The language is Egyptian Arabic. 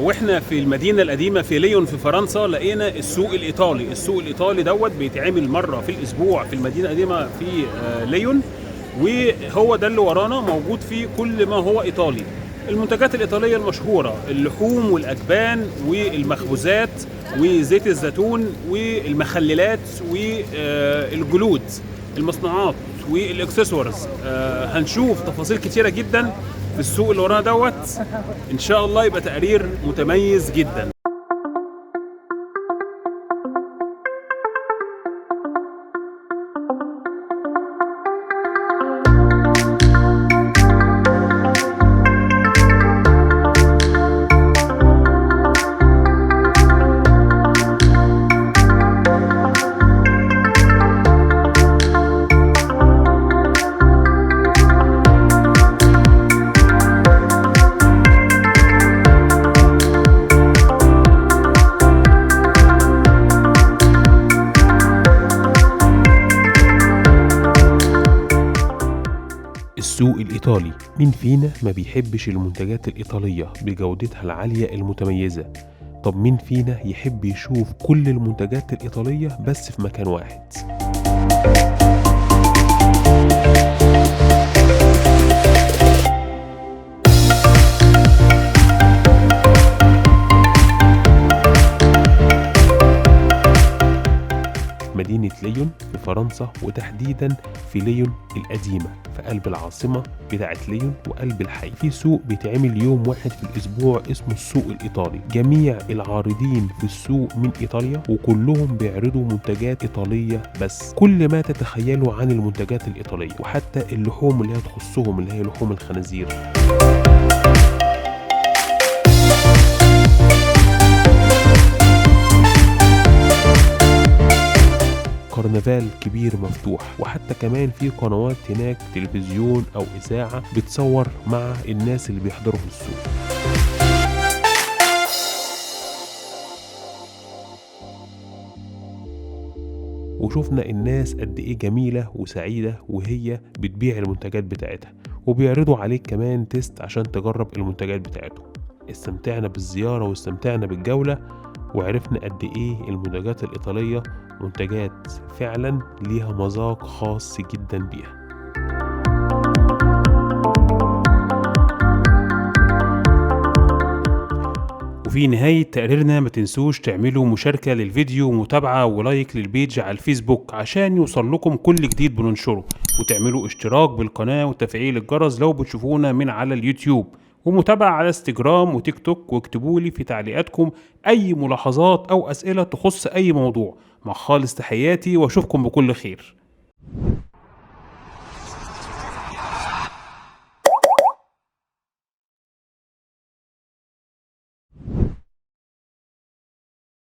واحنا في المدينة القديمة في ليون في فرنسا لقينا السوق الايطالي. السوق الايطالي دوت بيتعمل مرة في الاسبوع في المدينة القديمة في ليون، وهو ده اللي ورانا موجود فيه كل ما هو ايطالي، المنتجات الايطالية المشهورة، اللحوم والاجبان والمخبوزات وزيت الزيتون والمخللات والجلود، المصنوعات والاكسسوارز. هنشوف تفاصيل كتيرة جدا في السوق اللي ورانا دوت، ان شاء الله يبقى تقرير متميز جدا. السوق الإيطالي، مين فينا ما بيحبش المنتجات الإيطالية بجودتها العالية المتميزة؟ طب مين فينا يحب يشوف كل المنتجات الإيطالية بس في مكان واحد؟ مدينة ليون في فرنسا، وتحديدا في ليون القديمة في قلب العاصمة بتاعة ليون وقلب الحي، في سوق بيتعمل يوم واحد في الأسبوع اسمه السوق الإيطالي. جميع العارضين في السوق من إيطاليا، وكلهم بيعرضوا منتجات إيطالية بس، كل ما تتخيلوا عن المنتجات الإيطالية، وحتى اللحوم اللي هي تخصهم اللي هي لحوم الخنازير. كرنفال كبير مفتوح، وحتى كمان في قنوات هناك تلفزيون او اذاعة بتصور مع الناس اللي بيحضروا في السوق. وشوفنا الناس قد ايه جميلة وسعيدة وهي بتبيع المنتجات بتاعتها، وبيعرضوا عليك كمان test عشان تجرب المنتجات بتاعتهم. استمتعنا بالزيارة واستمتعنا بالجولة، وعرفنا قد ايه المنتجات الإيطالية منتجات فعلا ليها مذاق خاص جدا بيها. وفي نهاية تقريرنا ما تنسوش تعملوا مشاركة للفيديو ومتابعة و like لل page على الفيسبوك عشان يوصل لكم كل جديد بننشره، وتعملوا اشتراك بالقناة وتفعيل الجرس لو بتشوفونا من على اليوتيوب، ومتابعة على انستجرام وتيك توك، واكتبوا لي في تعليقاتكم أي ملاحظات أو أسئلة تخص أي موضوع. مع خالص تحياتي، وأشوفكم بكل خير.